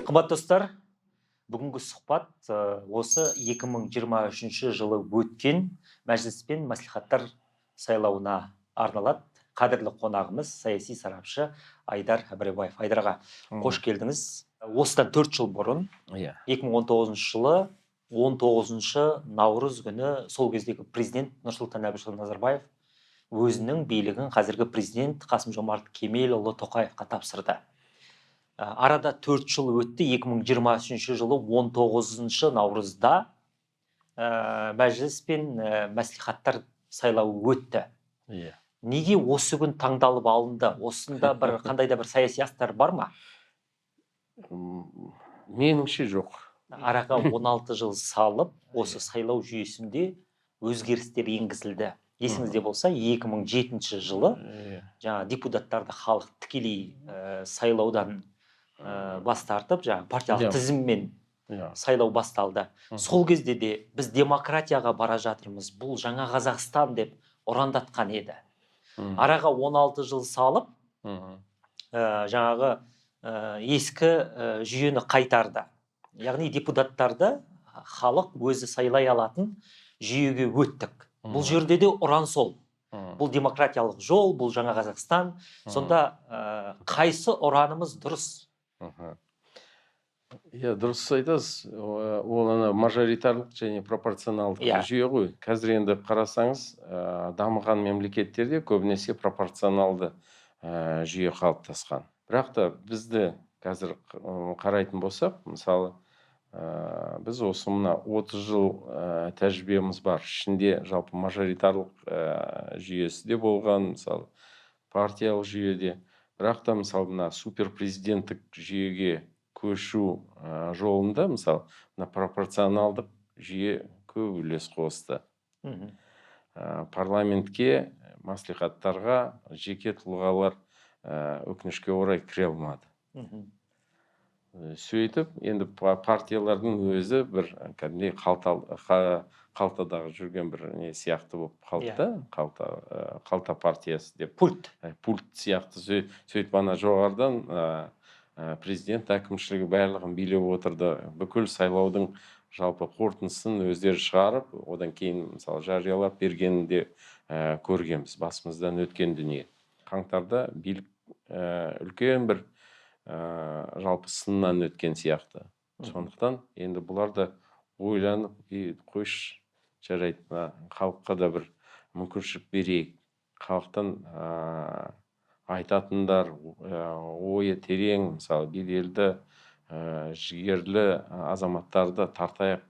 Қымбатты достар, бүгінгі сұхбат осы 2023 жылы өткен мәжіліс пен мәслихаттар сайлауына арналады. Қадірлі қонағымыз — саяси сарапшы Айдар Әбіребаев. Айдар аға, қош келдіңіз. Осыдан 4 жыл бұрын, 2019 жылы 19 наурыз күні сол кездегі президент Нұрсұлтан Әбішұлы Назарбаев өзінің билігін қазіргі президент Қасым Жомарт Кемелұлы Тоқаевқа тапсырды. Арада 4 жыл өтті. 2023 жылы 19 наурызда мәжіліс пен мәслихаттар сайлауы өтті. Неге осы күн таңдалып алынды? Осында бір қандай да бір саяси астар бар ма? Меніңше, жоқ. Араға 16 жыл салып, осы сайлау жүйесінде өзгерістер енгізілді. Есіңізде болса, 2007 жылы жаңа депутаттарды халық тікелей сайлаудан бас тартып, жаңа партиялық тізіммен сайлау басталды. Сол кезде де біз демократияға бара жатырмыз, бұл жаңа Қазақстан деп ұрандатқан еді. Араға 16 жыл салып, жаңағы ескі жүйені қайтарды, яғни депутаттарды халық өзі сайлай алатын жүйеге өттік. Бұл жерде де ұран сол: бұл демократиялық жол, бұл жаңа Қазақстан. Сонда қайсы ұранымыз дұрыс? Иә, дұрыс айтасыз. Ол ана мажоритарлық және пропорционалдық жүйе ғой. Қазір енді қарасаңыз, дамыған мемлекеттерде көбінесе пропорционалды жүйе қалыптасқан. Бірақ та бізді қазір қарайтын болсақ, мысалы, біз осы мына 30 жыл тәжірибеміз бар, ішінде жалпы мажоритарлық жүйесі де болған, мысалы, партиялық жүйеде. Бірақ та, мысалы, мына суперпрезиденттік жүйеге көшу жолында, мысалы, мына пропорционалдық жүйе көп үлес қосты. Парламентке, мәслихаттарға жеке тұлғалар, өкінішке орай, кіре алмады. Сөйтіп енді партиялардың өзі бір кәдімгідей қалтадағы жүрген бір не сияқты болып қалды да, қалта партиясы деп. Пульт. Пульт сияқты. Сөйтіп ана жоғарыдан президент әкімшілігі барлығын билеп отырды. Бүкіл сайлаудың жалпы қорытындысын өздері шығарып, одан кейін, мысалы, жариялап бергенін де көргенбіз. Басымыздан өткен дүние. Қаңтарда билік үлкен бір жалпы сыннан өткен сияқты. Сондықтан енді бұлар да ойланып: «И қойшы, жарайды, мына халыққа да бір мүмкіншілік берейік, халықтан айтатындар, ойы терең, мысалы, беделді, жігерлі азаматтарды тартайық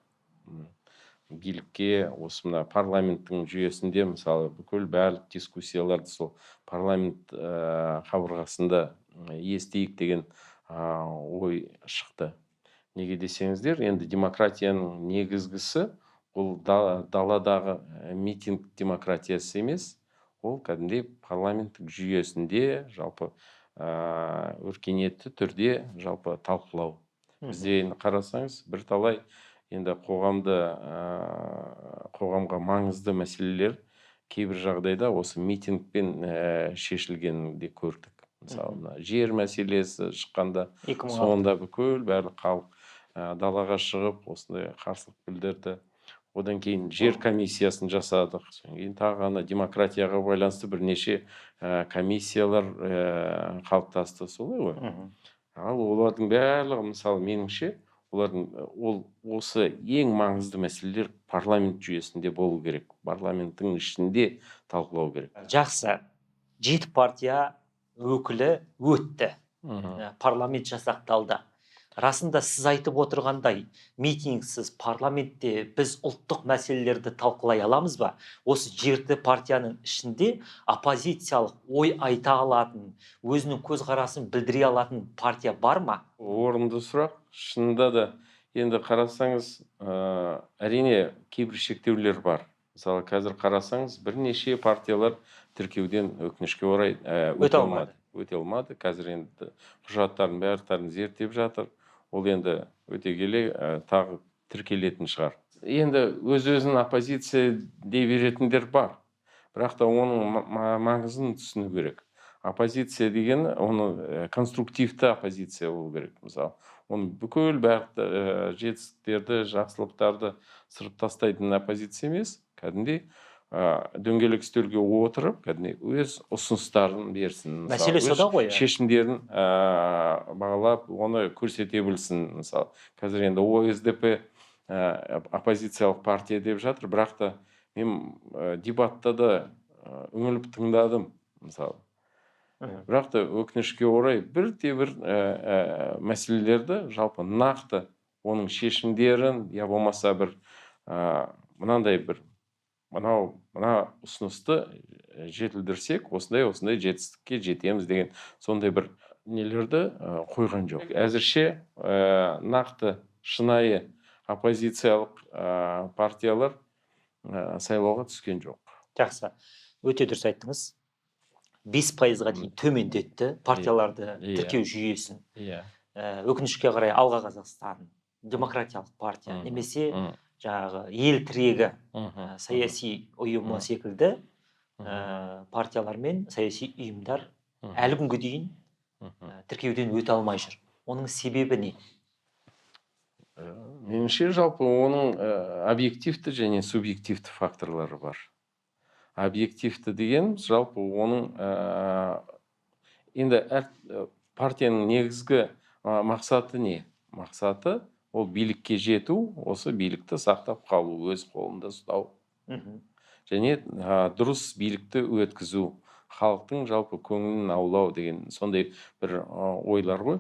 билікке. Осы мына парламенттің жүйесінде, мысалы, бүкіл барлық дискуссияларды сол парламент қабырғасында естейік» деген ой шықты. Неге десеңіздер, енді демократияның негізгісі ол даладағы митинг демократиясы емес, ол кәдімгідей парламенттік жүйесінде жалпы өркениетті түрде жалпы талқылау. Бізде енді қарасаңыз, бірталай енді қоғамды қоғамға маңызды мәселелер кейбір жағдайда осы митингпен шешілгенін де көрдік. Мысалы, мына жер мәселесі шыққанда, 2006. соңында бүкіл барлық халық далаға шығып, осындай қарсылық білдірді. Одан кейін жер комиссиясын жасадық. Содан кейін тағы ана демократияға байланысты бірнеше комиссиялар қалыптасты, солай ғой? Ал олардың барлығы, мысалы, меніңше, олардың ол осы ең маңызды мәселелер парламент жүйесінде болу керек, парламенттің ішінде талқылау керек. Жақсы, жеті партия өкілі өтті. Парламент жасақталды. Расында, сіз айтып отырғандай, митингсіз парламентте біз ұлттық мәселелерді талқылай аламыз ба? Осы жеті партияның ішінде оппозициялық ой айта алатын, өзінің көзқарасын білдіре алатын партия бар ма? Орынды сұрақ. Шынында да, енді қарасаңыз, әрине, кейбір шектеулер бар. Мысалы, қазір қарасаңыз, бірнеше партиялар тіркеуден, өкінішке орай, өте алмады. Өте алмады. Қазір енді құжаттарын барлықтарын зерттеп жатыр. Ол енді өте келе тағы тіркелетін шығар. Енді өз өзін оппозиция дей беретіндер бар, бірақ та оның маңызын түсіну керек. Оппозиция деген оны конструктивті оппозиция болу керек. Мысалы, Оның бүкіл барлық жетістіктерді, жақсылықтарды сырып тастайтын оппозиция емес, кәдімгідей дөңгелек үстелге отырып, кәдімгідей өз ұсыныстарын берсін. Мәселе өз сода ғой. Шешімдерін бағалап, оны көрсете білсін. Мысалы, қазір енді ОСДП оппозициялық партия деп жатыр, бірақ та мен дебатта да үңіліп тыңдадым, мысалы. Бірақ та өкінішке орай бірде бір мәселелерді жалпы нақты оның шешімдерін, я болмаса бір мынандай бір мынау мына ұсынысты жетілдірсек, осындай осындай жетістікке жетеміз деген сондай бір нелерді қойған жоқ. Әзірше нақты шынайы оппозициялық партиялар сайлауға түскен жоқ. Жақсы, өте дұрыс айттыңыз. 5%-ға дейін төмендетті партияларды тіркеу жүйесін. Өкінішке қарай Алға Қазақстан, Демократиялық партия немесе жаңағы ел тірегі саяси ұйымы секілді партиялар мен саяси ұйымдар әлі күнге дейін тіркеуден өте алмай жүр. Оның себебі не? Меніңше, жалпы оның объективті және субъективті факторлары бар. Объективті деген жалпы оның енді әр партияның негізгі мақсаты не? Мақсаты ол билікке жету, осы билікті сақтап қалу, өз қолында ұстау. Және дұрыс билікті өткізу, халықтың жалпы көңілін аулау деген сондай бір ойлар ғой.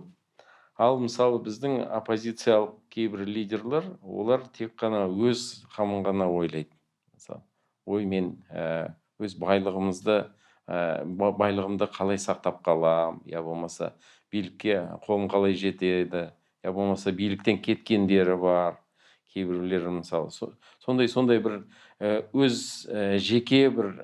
Ал мысалы біздің оппозициялық кейбір лидерлер, олар тек қана өз қамын ғана ойлайды. Мысалы, ой, мен өз байлығымды қалай сақтап қалам, я болмаса билікке қолым қалай жетеді, я болмаса биліктен кеткендері бар кейбіреулері, мысалы, сондай бір өз жеке бір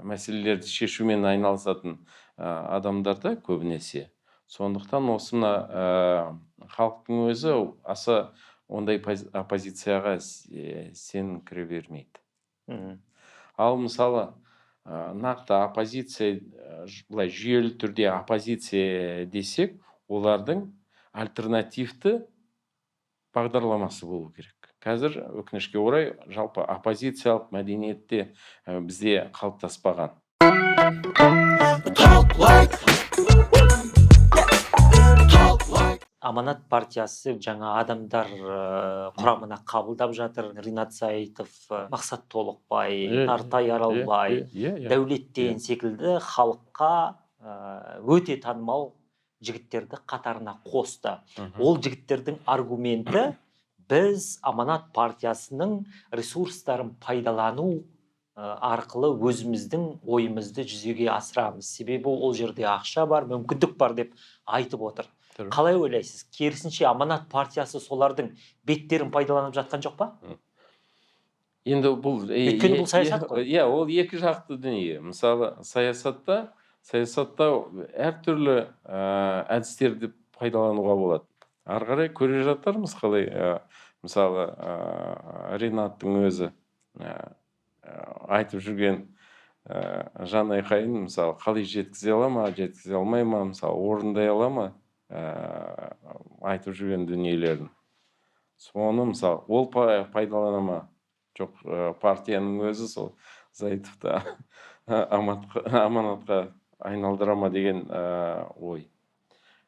мәселелерді шешумен айналысатын адамдар да көбінесе. Сондықтан осы мына халықтың өзі аса ондай оппозицияға сеніңкіре бермейді. Ал мысалы, нақты оппозиция, былай жүйелі түрде оппозиция десек, олардың альтернативті бағдарламасы болу керек. Қазір өкінішке орай жалпы оппозициялық мәдениетте бізде қалыптаспаған. Аманат партиясы жаңа адамдар құрамына қабылдап жатыр. Ринат Заитов, Мақсат Толықбай, Нартай Аралбай, Дәулеттен секілді халыққа өте танымал жігіттерді қатарына қосты. Ол жігіттердің аргументі: біз Аманат партиясының ресурстарын пайдалану арқылы өзіміздің ойымызды жүзеге асырамыз. Себебі ол жерде ақша бар, мүмкіндік бар деп айтып отыр. Қалай ойлайсыз? Керісінше Аманат партиясы солардың беттерін пайдаланып жатқан жоқ па? Енді бұл, Өйткені бұл саясат қой. Иә, ол екі жақты дүние. Мысалы, саясатта әртүрлі әдістерді пайдалануға болады. Ары қарай көре жатармыз қалай, мысалы, Ринаттың өзі айтып жүрген жан айқайын, мысалы, қалай жеткізе ала ма, жеткізе алмай ма, мысалы, орындай ала ма, айтып жүрген дүниелерін. Соны, мысалы, ол пайдалана ма? Жоқ, партияның өзі сол Заитовты аманатқа айналдыра ма деген ой.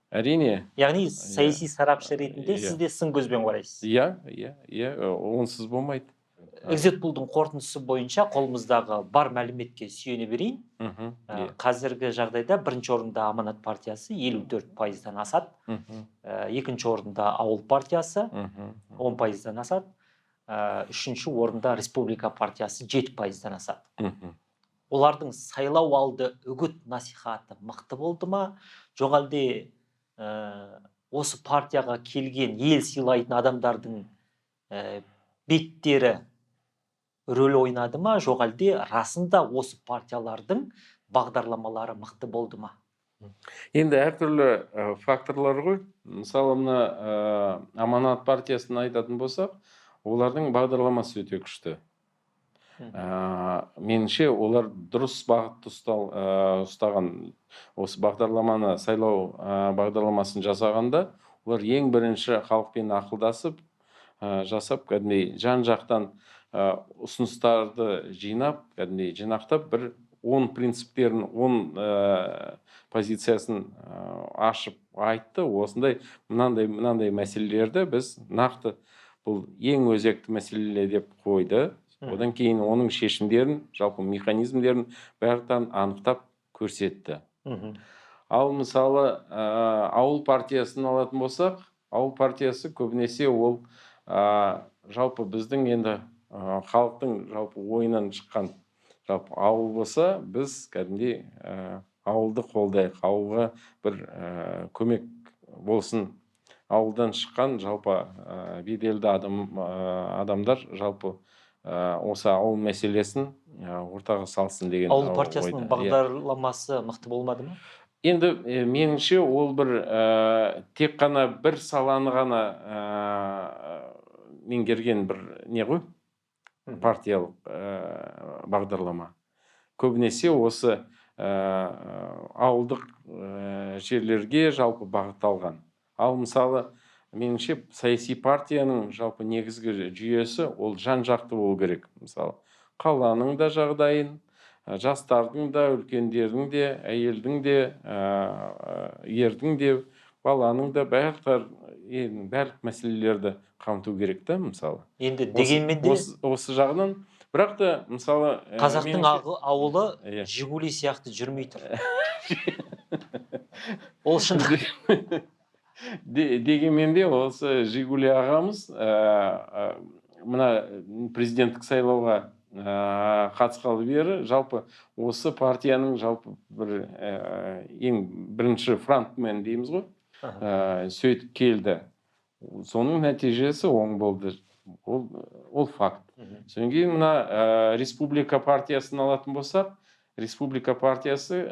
Әрине. Яғни саяси сарапшы ретінде сіз де сын көзбен қарайсыз. Иә, онсыз болмайды. Экзит полдың қорытындысы бойынша қолымыздағы бар мәліметке сүйене берейін. Қазіргі жағдайда бірінші орында Аманат партиясы 54%-дан асады. Екінші орында Ауыл партиясы 10%-дан асады. Үшінші орында Республика партиясы 7%-дан асады. Олардың сайлау алды үгіт насихаты мықты болды ма? Жоқ әлде осы партияға келген ел сыйлайтын адамдардың беттері рөл ойнады ма? Жоқ әлде расында осы партиялардың бағдарламалары мықты болды ма? Енді әртүрлі факторлар ғой. Мысалы, мына Аманат партиясын айтатын болсақ, олардың бағдарламасы өте күшті. Меніңше, олар дұрыс бағытты ұстаған. Осы бағдарламаны, сайлау бағдарламасын жасағанда, Олар ең бірінші халықпен ақылдасып, жасап, кәдімгідей жан-жақтан ұсыныстарды жинап, кәдімгідей жинақтап, бір 10 принциптерін, 10 позициясын ашып айтты. Осындай мынандай мәселелерді біз нақты, бұл ең өзекті мәселелер деп қойды. Одан кейін оның шешімдерін, жалпы механизмдерін барлықтарын анықтап көрсетті. Ал мысалы, Ауыл партиясын алатын болсақ, Ауыл партиясы көбінесе ол жалпы біздің енді халықтың жалпы ойынан шыққан, жалпы ауыл болса, біз кәдімгідей ауылды қолдайық, ауылға бір көмек болсын. Ауылдан шыққан жалпы беделді адамдар жалпы осы ауыл мәселесін ортаға салсын деген Ауыл партиясының ойда. бағдарламасы мықты болмады ма? Енді меніңше ол бір тек қана бір саланы ғана меңгерген бір не ғой, партиялық бағдарлама. Көбінесе осы ауылдық жерлерге жалпы бағытталған. Ал мысалы, меніңше саяси партияның жалпы негізгі жүйесі ол жан-жақты болу керек. Мысалы, қаланың да жағдайын, жастардың да, үлкендердің де, әйелдің де, ердің де, баланың да, барлық мәселелерді қамту керек та, мысалы. Енді дегенмен де осы жағынан, бірақ та, мысалы, қазақтың меніңше ауылы Иә. Жигули сияқты жүрмей тұр. Ол шындық. Дегенмен де осы Жигули ағамыз, мына президенттік сайлауға қатысқалы бері жалпы осы партияның жалпы бір ең бірінші фронтмен дейміз ғой, сөйтіп келді. Соның нәтижесі оң болды. Ол факт. Содан кейін мына Республика партиясын алатын болсақ, Республика партиясы,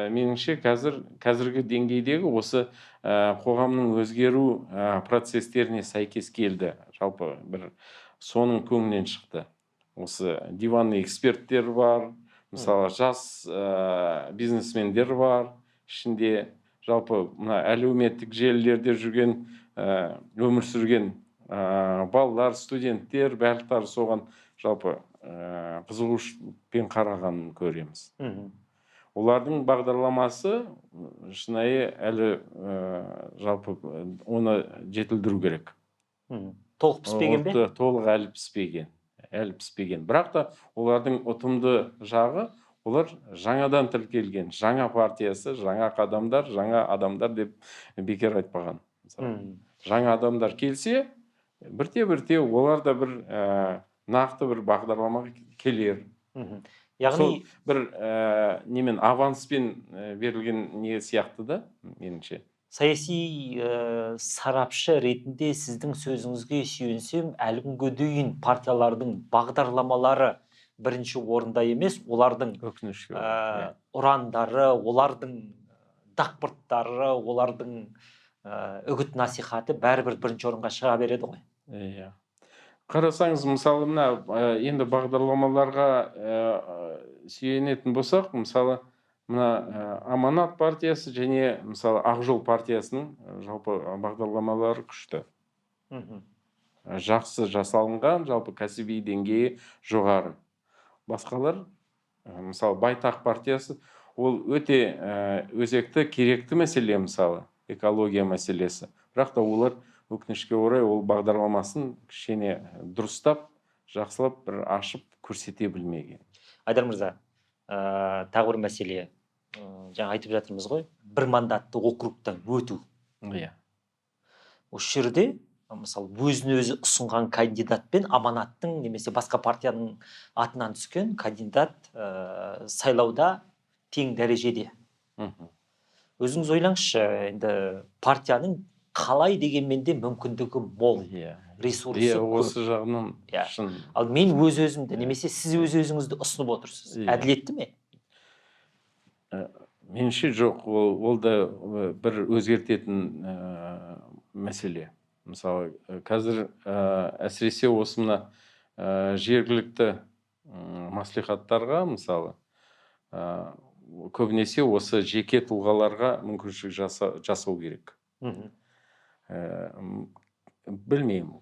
меніңше қазіргі деңгейдегі осы қоғамның өзгеру процестеріне сәйкес келді. Жалпы бір соның көңілінен шықты. Осы диванный эксперттер бар, мысалы, жас бизнесмендер бар, ішінде жалпы мына әлеуметтік желілерде жүрген, өмір сүрген балалар, студенттер, барлықтары соған жалпы қызығушылықпен қарағанын көреміз. Олардың бағдарламасы шынайы әлі, жалпы оны жетілдіру керек. Толық піспеген бе? Толық әлі піспеген. Әлі піспеген. Бірақ та олардың ұтымды жағы, олар жаңадан тіркелген, жаңа партиясы, жаңа қадамдар, жаңа адамдар деп бекер айтпаған. Мысалы, жаңа адамдар келсе, бірте-бірте олар да бір нақты бір бағдарламаға келер. Яғни сол бір немен аванспен берілген не сияқты да, меніңше. Саяси сарапшы ретінде сіздің сөзіңізге сүйенсем, әлі күнге дейін партиялардың бағдарламалары бірінші орында емес, олардың өкінішке орай, иә. ұрандары, олардың дақпырттары, олардың үгіт насихаты бәрібір бірінші орынға шыға береді ғой. Иә. Қарасаңыз, мысалы, мына енді бағдарламаларға сүйенетін болсақ, мысалы, мына Аманат партиясы және, мысалы, Ақ жол партиясының жалпы бағдарламалары күшті. Жақсы жасалынған, жалпы кәсіби деңгейі жоғары. Басқалар, мысалы, Байтақ партиясы, ол өте өзекті, керекті мәселе, мысалы, экология мәселесі. Бірақ та олар өкінішке орай ол бағдарламасын кішкене дұрыстап, жақсылап бір ашып көрсете білмеген. Айдар мырза, тағы бір мәселе. Жаңа айтып жатырмыз ғой, бір мандатты округтан өту. Осы жерде, мысалы, өзін өзі ұсынған кандидат пен Аманаттың немесе басқа партияның атынан түскен кандидат, сайлауда тең дәрежеде. Өзіңіз ойлаңызшы, енді партияның қалай дегенмен де мүмкіндігі мол, ресурсы көп. Осы жағынан шын. Ал мен өз өзімді немесе сіз өз өзіңізді ұсынып отырсыз. Әділетті ме? Меніңше жоқ, ол да бір өзгертетін мәселе. Мысалы, қазір әсіресе осы мына жергілікті мәслихаттарға, мысалы, көбінесе осы жеке тұлғаларға мүмкіншілік жасау керек. Білмеймін,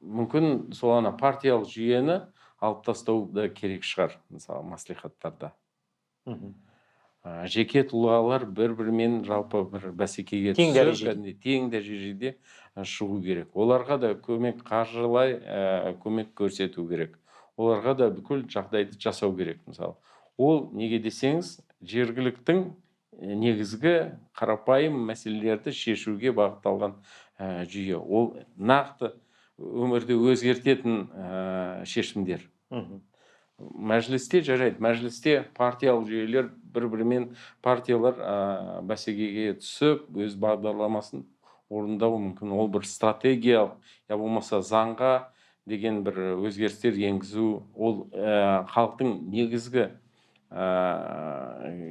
мүмкін сол ана партиялық жүйені алып тастау да керек шығар, мысалы, мәслихаттарда. Жеке тұлғалар бір-бірімен жалпы бір бәсекеге тең түсіп, дәрежеде. Кәдімгідей тең дәрежеде шығу керек. Оларға да көмек, қаржылай көмек көрсету керек. Оларға да бүкіл жағдайды жасау керек, мысалы. Ол неге десеңіз, жергіліктің негізгі қарапайым мәселелерді шешуге бағытталған жүйе. Ол нақты өмірді өзгертетін шешімдер. Мәжілісте жарайды, мәжілісте партиялық жүйелер бір-бірімен партиялар бәсекеге түсіп, өз бағдарламасын орындауы мүмкін. Ол бір стратегиялық, я болмаса заңға деген бір өзгерістер енгізу, ол халықтың негізгі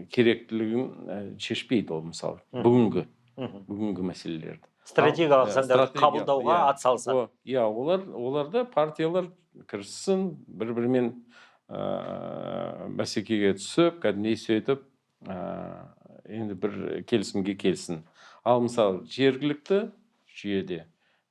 керектілігін шешпейді ол, мысалы, бүгінгі мәселелерді. Стратегиялық заңдарды қабылдауға атсалысады. Иә, оларда партиялар кіріссін, бір-бірімен бәсекеге түсіп, кәдімгідей сөйтіп, енді бір келісімге келсін. Ал мысалы, жергілікті жүйеде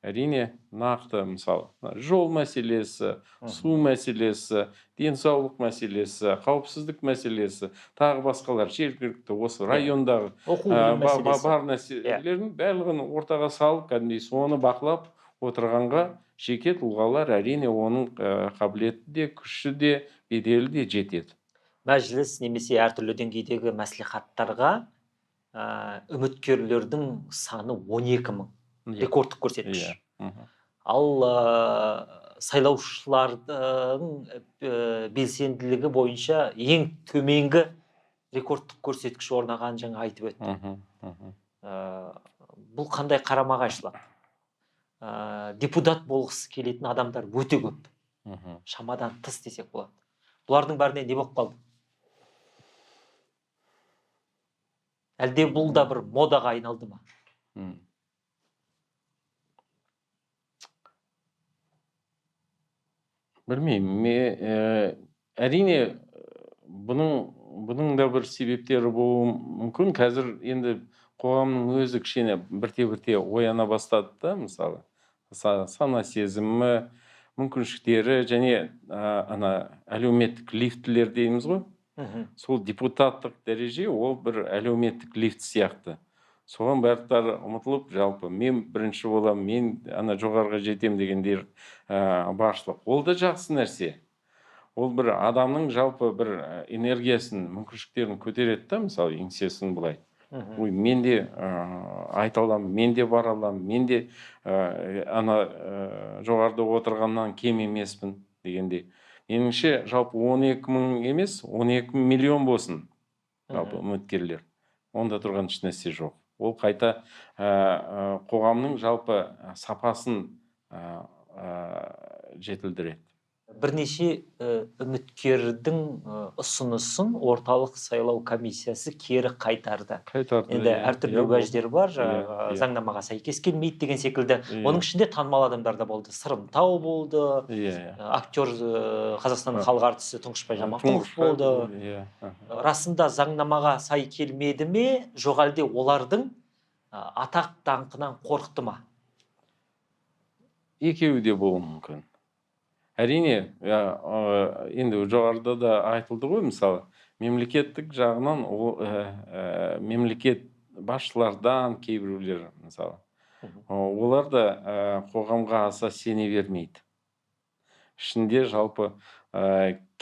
әрине нақты, мысалы, жол мәселесі, су мәселесі, денсаулық мәселесі, қауіпсіздік мәселесі, тағы басқалар, жергілікті осы райондағы оқу білім мәселесі бар нәрселердің барлығын ортаға салып, кәдімгідей соны бақылап отырғанға жеке тұлғалар әрине оның қабілеті де, күші де, беделі де жетеді. Мәжіліс немесе әртүрлі деңгейдегі мәслихаттарға үміткерлердің саны 12 мың. Рекордтық көрсеткіш. Ал сайлаушылардың белсенділігі бойынша ең төменгі рекордтық көрсеткіш орнағанын жаңа айтып өттім. Бұл қандай қарама-қайшылық? Депутат болғысы келетін адамдар өте көп. Шамадан тыс десек болады. Бұлардың бәріне не болып қалды? Әлде бұл да бір модаға айналды ма? Білмеймін. Әрине бұның да бір себептері болуы мүмкін. Қазір енді қоғамның өзі кішкене бірте-бірте ояна бастады да, мысалы, сана сезімі, мүмкіншіліктері және ана әлеуметтік лифтілер дейміз ғой. Сол депутаттық дәреже ол бір әлеуметтік лифт сияқты. Соған барлықтары ұмытылып, жалпы мен бірінші боламын, мен ана жоғарыға жетем дегендер баршылық. Ол да жақсы нәрсе. Ол бір адамның жалпы бір энергиясын, мүмкіншіліктерін көтереді да, мысалы, еңсесін былай. Ой, мен де айта аламын, мен де бара аламын, мен де ана жоғарыда отырғаннан кем емеспін дегендей. Меніңше, жалпы 12 мың емес, 12 миллион болсын жалпы үміткерлер. Онда тұрған ешнәрсе жоқ. Ол қайта қоғамның жалпы сапасын жетілдіреді. Бірнеше үміткердің ұсынысын орталық сайлау комиссиясы кері қайтарды. Қайтарды. Енді әртүрлі уәждер бар, жаңағы заңнамаға сәйкес келмейді деген секілді. Оның ішінде танымал адамдар да болды. Сырым Тау болды, актер, Қазақстанның халық әртісі Тұңғышбай Жаманқұлов болды. Расында заңнамаға сай келмеді ме, жоқ әлде олардың атақ даңқынан қорықты ма? Екеуі де болуы мүмкін. Әрине, енді жоғарыда да айтылды ғой, мысалы, мемлекеттік жағынан ол мемлекет басшылардан кейбіреулер, мысалы, олар да қоғамға аса сене бермейді. Ішінде жалпы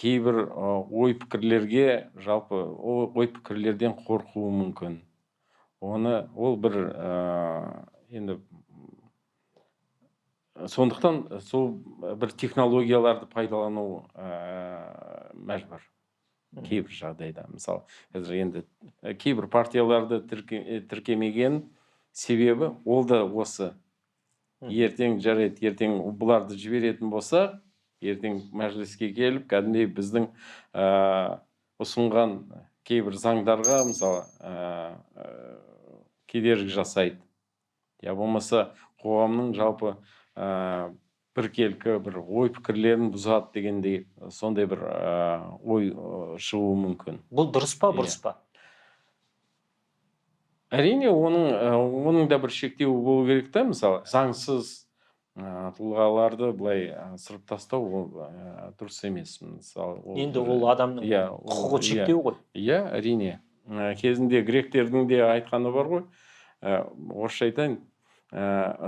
кейбір ой пікірлерге, жалпы ой пікірлерден қорқуы мүмкін. Оны ол бір енді сондықтан сол бір технологияларды пайдалану мәжбүр кейбір жағдайда. Мысалы, қазір енді кейбір партияларды тіркемеген себебі ол да осы. Ертең жарайды, ертең бұларды жіберетін болса, ертең мәжіліске келіп, кәдімгідей біздің ұсынған кейбір заңдарға, мысалы, кедергі жасайды. Я болмаса қоғамның жалпы біркелкі бір ой пікірлерін бұзады дегендей сондай бір ой шығуы мүмкін. Бұл дұрыс па, бұрыс па? Әрине, оның да бір шектеуі болу керек та. Мысалы, заңсыз тұлғаларды былай сырып тастау ол дұрыс емес. Мысалы, ол Енді ол адамның иә, ол- құқығын иә. шектеу ғой. Иә, әрине. Кезінде гректердің де айтқаны бар ғой, орысша айтайын: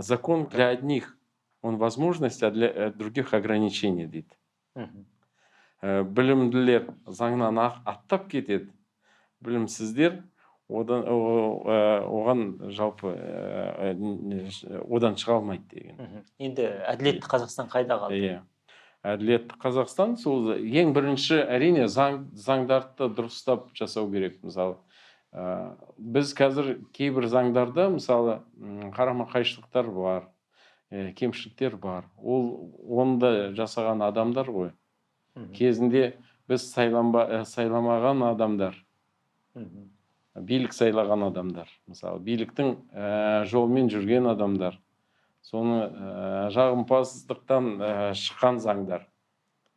«Закон для одних он возможность, а для других ограничение», — дейді. Білімділер заңнан аттап кетеді, білімсіздер одан оған жалпы одан шыға алмайды деген. Енді әділетті Қазақстан қайда қалды? Иә, әділетті Қазақстан сол ең бірінші, әрине, заңдарды дұрыстап жасау керек. Мысалы, біз қазір кейбір заңдарда, мысалы, қарама қайшылықтар бар, кемшіліктер бар. Ол оны да жасаған адамдар ғой. Кезінде біз сайламаған адамдар, билік сайлаған адамдар, мысалы, биліктің жолымен жүрген адамдар, соны жағымпаздықтан шыққан заңдар,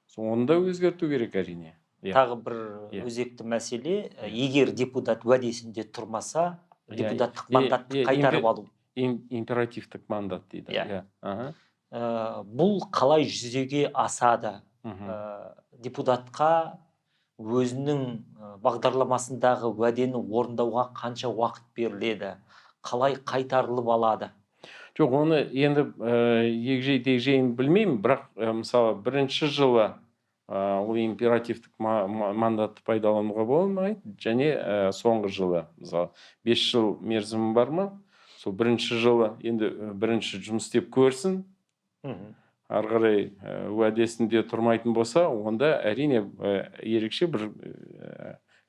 соны да өзгерту керек, әрине. Иә. Тағы бір өзекті мәселе: егер депутат уәдесінде тұрмаса, депутаттық мандатты қайтарып алу. Императивтік мандат дейді. Иә. Иә. Аха. Бұл қалай жүзеге асады? Депутатқа өзінің бағдарламасындағы уәдені орындауға қанша уақыт беріледі? Қалай қайтарылып алады? Жоқ, оны енді егжей тегжейін білмеймін, бірақ мысалы, бірінші жылы ол императивтік мандатты пайдалануға болмайды және соңғы жылы, мысалы, 5 жыл мерзімі бар ма, сол бірінші жылы енді бірінші жұмыс істеп көрсін. Ары қарай уәдесінде тұрмайтын болса, онда, әрине, ерекше бір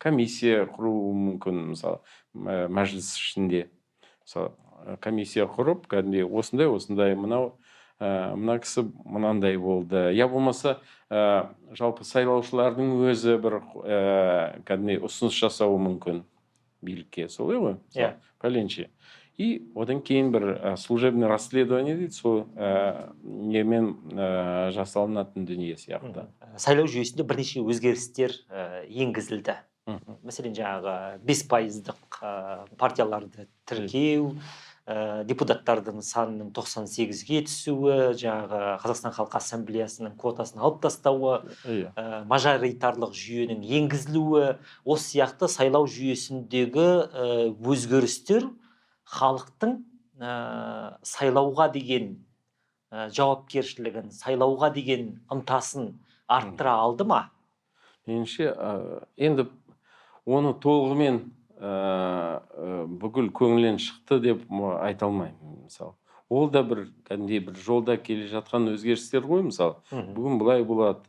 комиссия құруы мүмкін. Мысалы, мәжіліс ішінде, мысалы, комиссия құрып, кәдімгідей осындай осындай мынау мына кісі мынандай болды, я болмаса жалпы сайлаушылардың өзі бір кәдімгідей ұсыныс жасауы мүмкін билікке, солай ғой? Иә. Пәленше. И одан кейін бір служебный расследование дейді, сол немен жасалынатын дүние сияқты. Сайлау жүйесінде бірнеше өзгерістер енгізілді. Мәселен, жаңағы 5 пайыздық партияларды тіркеу, депутаттардың санының 98-ге түсуі, жаңағы Қазақстан халқы ассамблеясының квотасын алып тастауы, мажоритарлық жүйенің енгізілуі, осы сияқты сайлау жүйесіндегі өзгерістер халықтың сайлауға деген жауапкершілігін, сайлауға деген ынтасын арттыра алды ма? Меніңше, енді оны толығымен бүкіл көңілінен шықты деп айта алмаймын. Мысалы, ол да бір кәдімгідей бір жолда келе жатқан өзгерістер ғой. Мысалы, бүгін былай болады,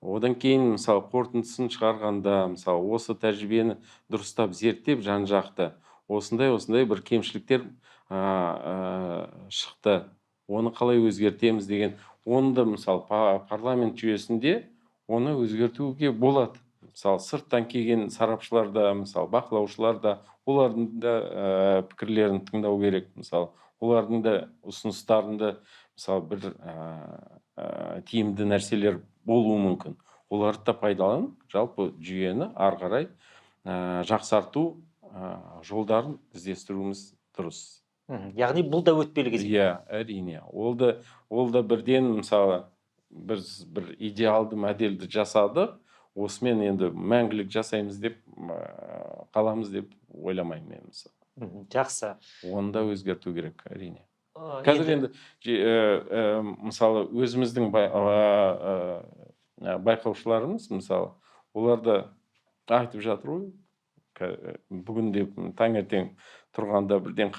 одан кейін, мысалы, қорытындысын шығарғанда, мысалы, осы тәжірибені дұрыстап зерттеп, жан жақты осындай осындай бір кемшіліктер шықты, оны қалай өзгертеміз деген, оны да, мысалы, парламент жүйесінде оны өзгертуге болады. Мысалы, сырттан келген сарапшылар да, мысалы, бақылаушылар да, олардың да пікірлерін тыңдау керек. Мысалы, олардың да ұсыныстарын да, мысалы, бір тиімді нәрселер болуы мүмкін, оларды да пайдаланып, жалпы жүйені ары қарай жақсарту жолдарын іздестіруіміз дұрыс. Яғни бұл да өтпелі кезең. Иә, әрине, ол да бірден, мысалы, біз бір идеалды модельді жасадық, осымен енді мәңгілік жасаймыз деп қаламыз деп ойламаймын мен, мысалы. Жақсы. Оны да өзгерту керек, әрине. Қазір енді мысалы, өзіміздің байқаушыларымыз, мысалы, олар да айтып жатыр ғой. Бүгін де таңертең тұрғанда бірден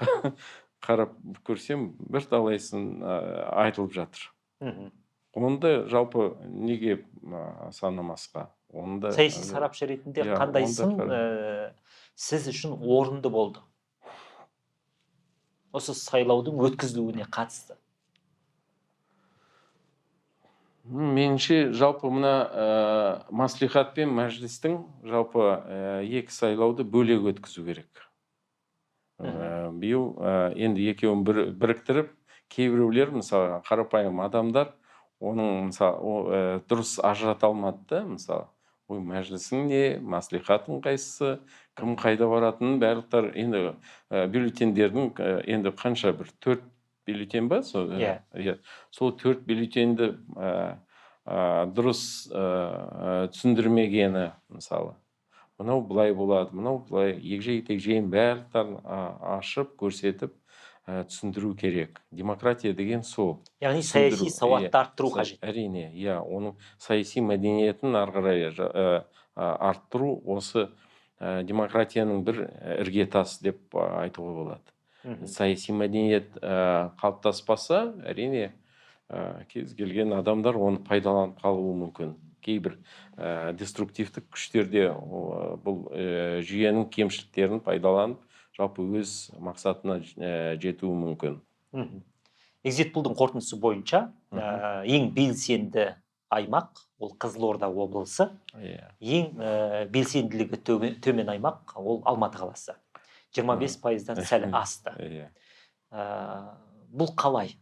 қарап көрсем, бірталайсын айтылып жатыр. Оны да жалпы неге санамасқа, оны да Саяси сарапшы ретінде Иә, қандай оны да сын сіз үшін орынды болды осы сайлаудың өткізілуіне қатысты? Меніңше, жалпы мына мәслихат пен мәжілістің жалпы екі сайлауды бөлек өткізу керек. Биыл енді екеуін біріктіріп, кейбіреулер, мысалы, қарапайым адамдар оның, мысалы, дұрыс ажырата алмады да, мысалы. Ой, мәжілісің не, мәслихатың қайсысы, кім қайда баратынын барлықтар енді бюллетендердің енді қанша бір 4 бюллетен ба? Сол, Иә. Иә. Сол 4 бюллетенді дұрыс түсіндірмегені, мысалы. Мынау былай болады, мынау былай, егжей тегжейін барлықтарын ашып, көрсетіп, түсіндіру керек. Демократия деген сол. Яғни саяси Түсіндіру, сауатты иә. арттыру қажет. Әрине, иә, оның саяси мәдениетін ары қарай арттыру осы демократияның бір іргетасы деп айтуға болады. Саяси мәдениет қалыптаспаса, әрине, кез келген адамдар оны пайдаланып қалуы мүмкін. Кейбір деструктивтік күштерде бұл жүйенің кемшіліктерін пайдаланып, жалпы өз мақсатына жетуі мүмкін. Экзит полдың қорытындысы бойынша, ең белсенді аймақ ол Қызылорда облысы. Ең белсенділігі төмен аймақ ол Алматы қаласы. 25%-дан сәл асты. Бұл қалай?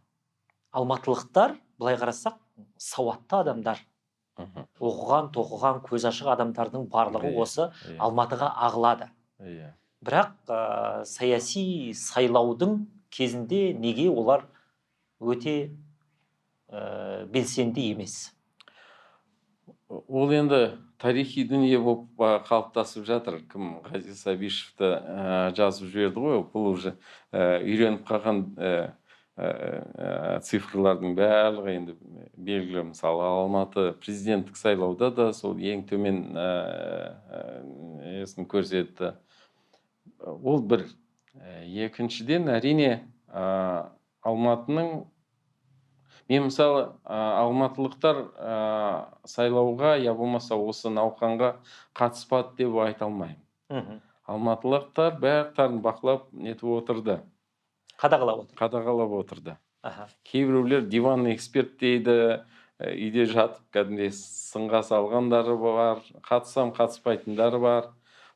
Алматылықтар, былай қарасақ, сауатты адамдар. Оқыған, тоқыған, көз ашық адамдардың барлығы осы Алматыға ағылады. Бірақ саяси сайлаудың кезінде неге олар өте белсенді емес? Ол енді тарихи дүние болып қалыптасып жатыр. Кім Ғазиз Абишевті жазып жіберді ғой, бұл уже үйреніп қалған цифрлардың барлығы енді белгілі. Мысалы, Алматы президенттік сайлауда да сол ең төмен несін көрсетті. Ол бір. Екіншіден, әрине, Алматының, мен мысалы, алматылықтар сайлауға, я болмаса осы науқанға қатыспады деп айта алмаймын. Алматылықтар барлықтарын бақылап нетіп отырды. Қадағалап отырды. Қадағалап отырды. Кейбіреулер диванный эксперт дейді, үйде жатып кәдімгідей сынға салғандары бар, қатысам қатыспайтындары бар.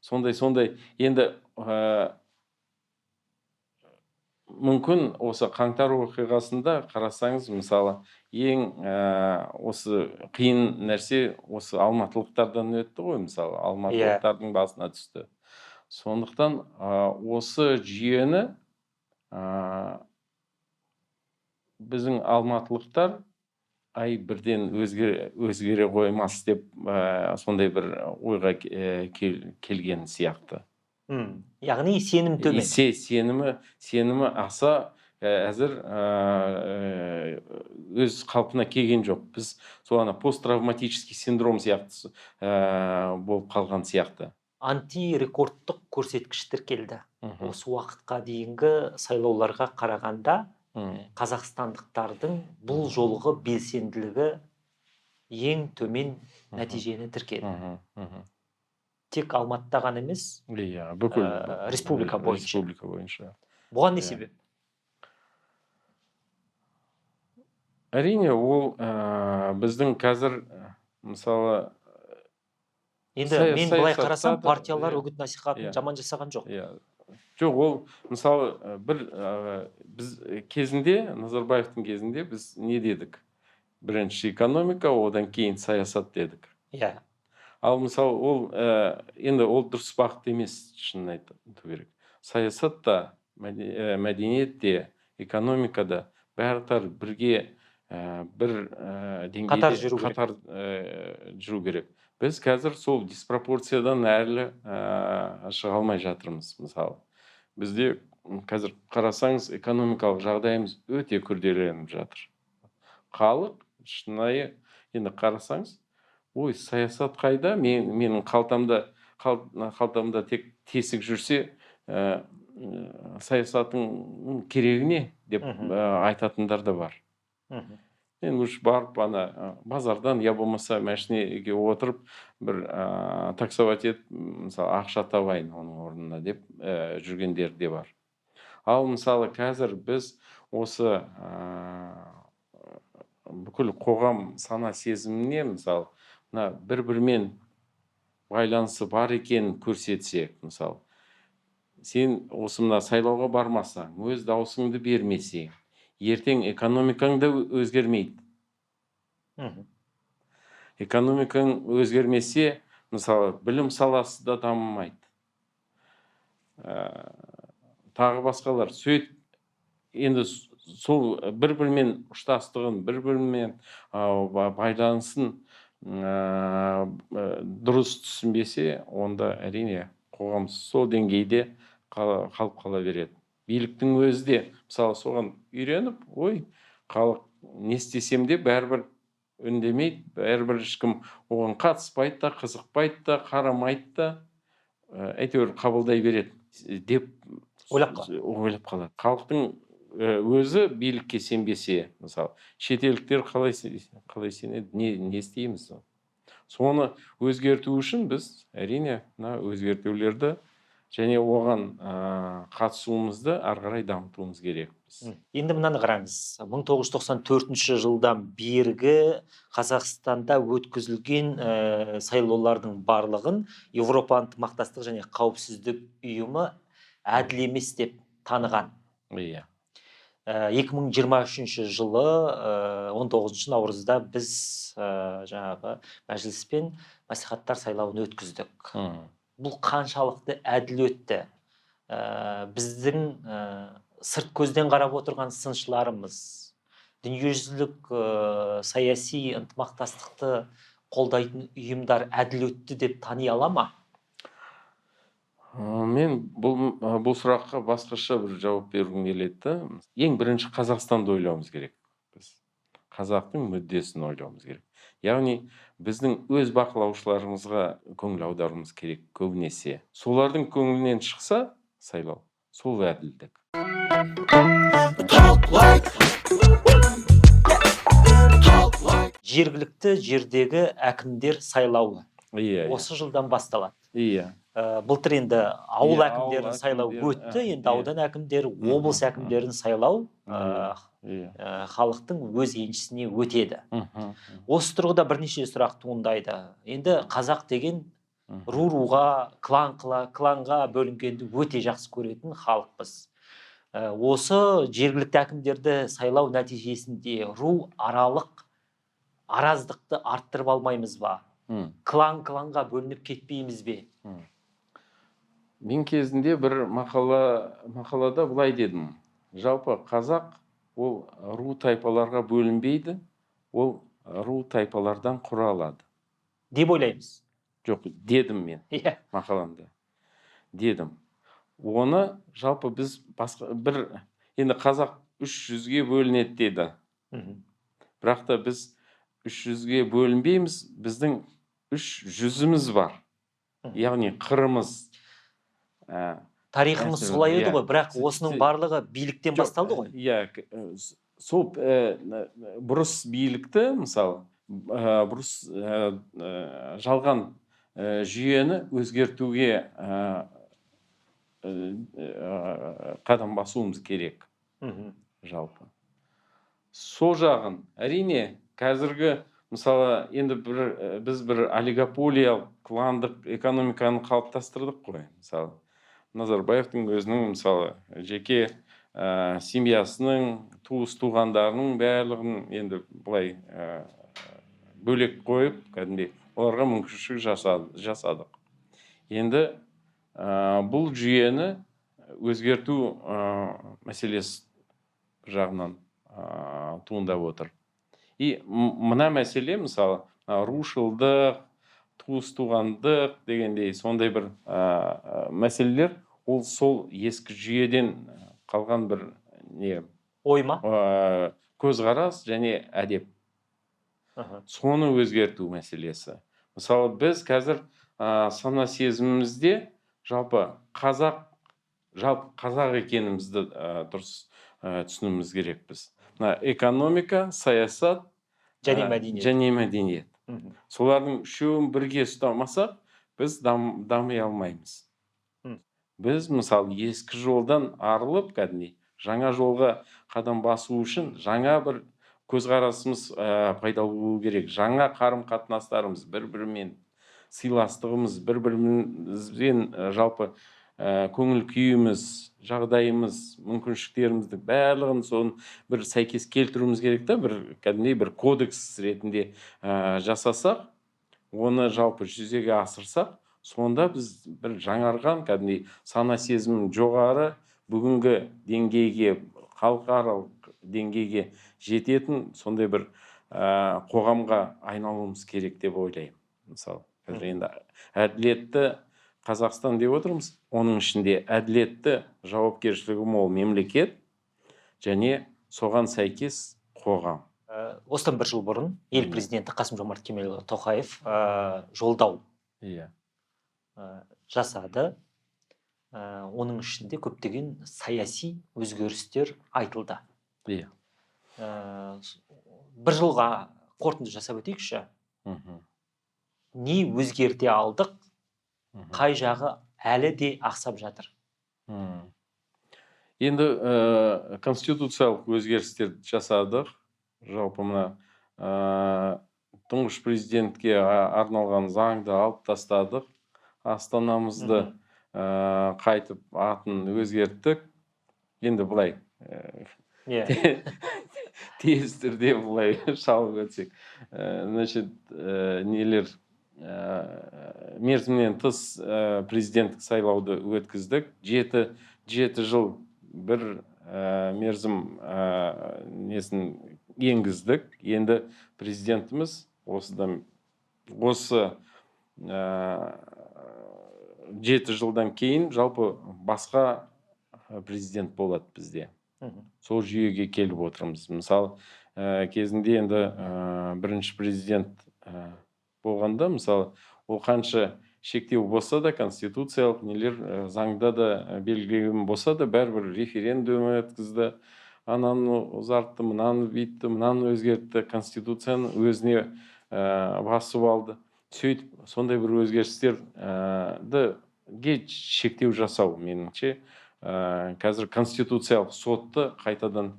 Сондай-сондай. Енді мүмкін осы қаңтар оқиғасында қарасаңыз, мысалы, ең осы қиын нәрсе осы алматылықтардан өтті ғой, мысалы, алматылықтардың басына түсті. Сондықтан осы жүйені біздің алматылықтар ай бірден өзгере қоймас деп сондай бір ойға келген сияқты. Яғни сенім төмен. Сенімі аса әзір өз қалпына келген жоқ. Біз сол ана посттравматический синдром сияқты болып қалған сияқты. Антирекордтық көрсеткіш тіркелді. Осы уақытқа дейінгі сайлауларға қарағанда қазақстандықтардың бұл жолғы белсенділігі ең төмен нәтижені тіркеді. Тек Алматыда ғана емес, Иә, бүкіл республика бойынша. Республика бойынша. Бұған не себеп? Әрине, ол біздің қазір, мысалы, Енді мен былай саясатта қарасам, да, партиялар үгіт насихатын жаман жасаған жоқ. Иә. Жоқ, ол, мысалы, бір біз кезінде, Назарбаевтың кезінде біз не дедік? Бірінші экономика, одан кейін саясат дедік. Ал мысалы, ол енді ол дұрыс бағыт емес, шынын айту керек. Саясат та, мәдениет те, экономика да барлықтары бірге бір деңгейде Қатар жүру керек. қатар жүру керек. Біз қазір сол диспропорциядан әлі шыға алмай жатырмыз, мысалы. Бізде қазір қарасаңыз, экономикалық жағдайымыз өте күрделеніп жатыр. Халық шынайы, енді қарасаңыз, ой, саясат қайда? Менің қалтамда тек тесік жүрсе, саясаттың керегі не деп, айтатындар да бар. Мен уж барып ана базардан, я болмаса машинеге отырып бір таксовать етіп, мысалы, ақша табайын оның орнына деп жүргендер де бар. Ал мысалы қазір біз осы бүкіл қоғам сана сезіміне, мысалы, мына бір-бірімен байланысы бар екенін көрсетсек, мысалы, сен осы мына сайлауға бармасаң, өз дауысыңды бермесең, ертең экономикаң да өзгермейді. Экономикаң өзгермесе, Мысалы, білім саласы да дамымайды, тағы басқалар. Сөйтіп енді сол бір бірімен ұштастығын, бір бірімен байланысын дұрыс түсінбесе, онда әрине қоғам сол деңгейде қалып қала береді. Биліктің өзі де, мысалы, соған үйреніп, ой, халық не істесем де бәрібір үндемейді, бәрібір ешкім оған қатыспайды да, қызықпайды да, қарамайды да, әйтеуір қабылдай береді деп ойлап қалады. Ойлап қалады. Халықтың өзі билікке сенбесе, мысалы, шетелдіктер қалай сенеді, не істейміз? Соны өзгерту үшін біз, әрине, мына өзгертулерді және оған қатысуымызды ары қарай дамытуымыз керекпіз. Енді мынаны қараңыз. 1994 жылдан бергі Қазақстанда өткізілген сайлаулардың барлығын Еуропа ынтымақтастық және қауіпсіздік ұйымы әділ емес деп таныған. Иә. 2023 жылы 19 наурызда біз жаңағы мәжіліс пен мәслихаттар сайлауын өткіздік. Бұл қаншалықты әділ өтті? Біздің сырт көзден қарап отырған сыншыларымыз дүниежүзілік саяси ынтымақтастықты қолдайтын ұйымдар әділ өтті деп тани ала ма? Мен бұл сұраққа басқаша бір жауап бергім келеді. Ең бірінші Қазақстанды ойлауымыз керек. Біз қазақтың мүддесін ойлауымыз керек. Яғни біздің өз бақылаушыларымызға көңіл аударуымыз керек көбінесе. Солардың көңілінен шықса сайлау, сол әділдік. Жергілікті жердегі әкімдер сайлауы Иә. осы жылдан басталады. Иә. Былтыр енді ауыл Иә, әкімдерін ауыл сайлау әкімдері, өтті, енді аудан әкімдері, облыс әкімдерін сайлау халықтың өз еншісіне өтеді. Осы тұрғыда бірнеше сұрақ туындайды. Енді қазақ деген ру-руға, кланға бөлінгенді өте жақсы көретін халықпыз. Осы жергілікті әкімдерді сайлау нәтижесінде ру аралық араздықты арттырып алмаймыз ба? Клан-кланға бөлініп кетпейміз бе? Мен кезінде бір мақалада былай дедім. Жалпы қазақ ол ру тайпаларға бөлінбейді, ол ру тайпалардан құралады. Деп ойлаймыз. Жоқ, дедім мен мақаламда. Дедім. Оны жалпы біз басқа бір, енді қазақ 300-ге бөлінеді деді. Бірақ та біз 300-ге бөлінбейміз, біздің үш жүзіміз бар. Яғни қырымыз. Тарихымыз солай еді ғой, бірақ осының барлығы биліктен басталды ғой. Иә, сол бұрыс билікті, мысалы, бұрыс жалған жүйені өзгертуге қадам басуымыз керек. Жалпы. Сол жағын, әрине, қазіргі, мысалы, енді біз бір олигополиялық, кландық экономиканы қалыптастырдық қой, мысалы. Назарбаевтың өзінің, мысалы, жеке семьясының, туыс туғандарының барлығын енді былай бөлек қойып, кәдімгідей оларға мүмкіншілік жасадық. Енді бұл жүйені өзгерту мәселесі бір жағынан туындап отыр. И мына мәселе, мысалы, рушылдық, туыс туғандық дегендей сондай бір мәселелер, ол сол ескі жүйеден қалған бір не? Ой ма? Көзқарас және әдеп. Соны өзгерту мәселесі. Мысалы, біз қазір сана сезімімізде жалпы қазақ, жалпы қазақ екенімізді дұрыс түсінуіміз керекпіз. Мына экономика, саясат және мәдениет. Және мәдениет. Солардың үшеуін бірге ұстамасақ, біз дами алмаймыз. Біз, мысалы, ескі жолдан арылып, кәдімгідей жаңа жолға қадам басу үшін жаңа бір көзқарасымыз пайда болу керек. Жаңа қарым-қатынастарымыз, бір-бірімен сыйластығымыз, бір-бірімізбен жалпы көңіл күйіміз, жағдайымыз, мүмкіншіліктеріміздің барлығын соны бір сәйкес келтіруіміз керек та, бір кәдімгідей бір кодекс ретінде жасасақ, Оны жалпы жүзеге асырсақ, сонда біз бір жаңарған, кәдімгідей сана сезімі жоғары, бүгінгі деңгейге, халықаралық деңгейге жететін сондай бір қоғамға айналуымыз керек деп ойлаймын. Мысалы, қазір енді әділетті Қазақстан деп отырмыз, оның ішінде әділетті, жауапкершілігі мол мемлекет және соған сәйкес қоғам. Осыдан бір жыл бұрын ел президенті Қасым Жомарт Кемелұлы Тоқаев жолдау жасады. Оның ішінде көптеген саяси өзгерістер айтылды. Бір жылға қорытынды жасап өтейікші. Не өзгерте алдық, қай жағы әлі де ақсап жатыр? Енді конституциялық өзгерістер жасадық. Жалпы мына тұңғыш президентке арналған заңды алып тастадық. Астанамызды қайтып атын өзгерттік. Енді былай тез түрде былай шалып өтсек. Значит, нелер, мерзімнен тыс президенттік сайлауды өткіздік. 7 жыл бір мерзім несін енгіздік. Енді президентіміз осыдан осы 7 жылдан кейін жалпы басқа президент болады бізде. Сол жүйеге келіп отырмыз. Мысалы, кезінде енді бірінші президент болғанда, мысалы, ол қанша шектеу болса да, конституциялық нелер, заңда да белгіленген болса да, бәрібір референдум өткізді, ананы ұзартты, мынаны бүйтті, мынаны өзгертті, конституцияны өзіне басып алды. Сөйтіп сондай бір өзгерістерді шектеу жасау, меніңше, қазір конституциялық сотты қайтадан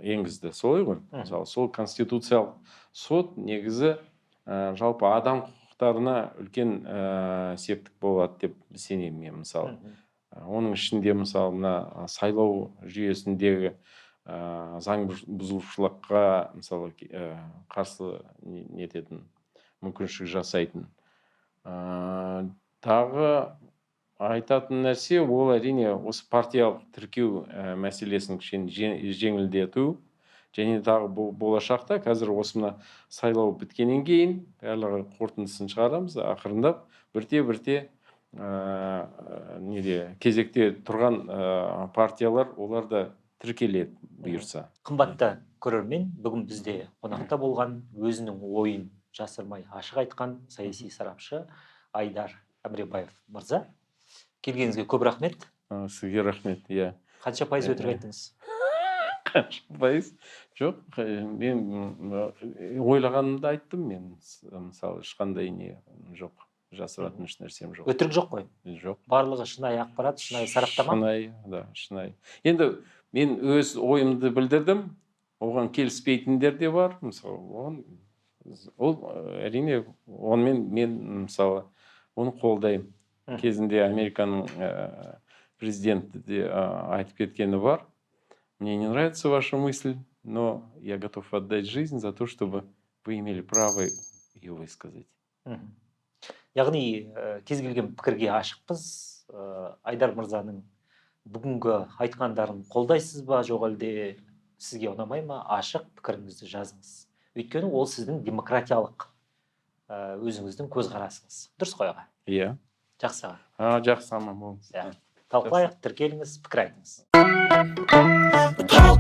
енгізді, солай ғой? Мысалы, сол конституциялық сот негізі жалпы адам құқықтарына үлкен септік болады деп сенемін мен, мысалы. Оның ішінде, мысалы, мына сайлау жүйесіндегі заң бұзушылыққа, мысалы, қарсы нететін, мүмкіншілік жасайтын. Тағы айтатын нәрсе, ол, әрине, осы партиялық тіркеу мәселесін кішкене жеңілдету және тағы болашақта қазір осы мына сайлау біткеннен кейін барлығы қорытындысын шығарамыз ақырындап, бірте бірте неде кезекте тұрған партиялар, олар да тіркеледі, бұйырса. Қымбатты көрермен, бүгін бізде қонақта болған, өзінің ойын жасырмай ашық айтқан саяси сарапшы Айдар Әміребаев мырза. Келгеніңізге көп рахмет. Сізге рахмет, иә. Қанша пайыз өтірік айттыңыз? Қанша пайыз? Жоқ, мен ойлағанымды айттым мен. Мысалы, ешқандай не жоқ, жасыратын еш нәрсем жоқ. Өтірік жоқ қой? Жоқ. Барлығы шынайы ақпарат, шынайы сараптама. Шынайы да, шынайы. Енді мен өз ойымды білдірдім, оған келіспейтіндер де бар, мысалы, оған ол әрине, онымен мен, мысалы, оны қолдаймын. Кезінде Американың президенті де айтып кеткені бар: «Мне не нравится ваша мысль, но я готов отдать жизнь за то, чтобы вы имели право ее высказать». Яғни кез келген пікірге ашықпыз. Айдар мырзаның бүгінгі айтқандарын қолдайсыз ба, жоқ әлде сізге ұнамай ма, ашық пікіріңізді жазыңыз, өйткені ол сіздің демократиялық өзіңіздің көзқарасыңыз. Дұрыс қой, аға? Иә. Жақсы, аға. Жақсы, аман болыңыз. Иә. Талқылайық, тіркеліңіз, пікір айтыңыз. Талқылайық.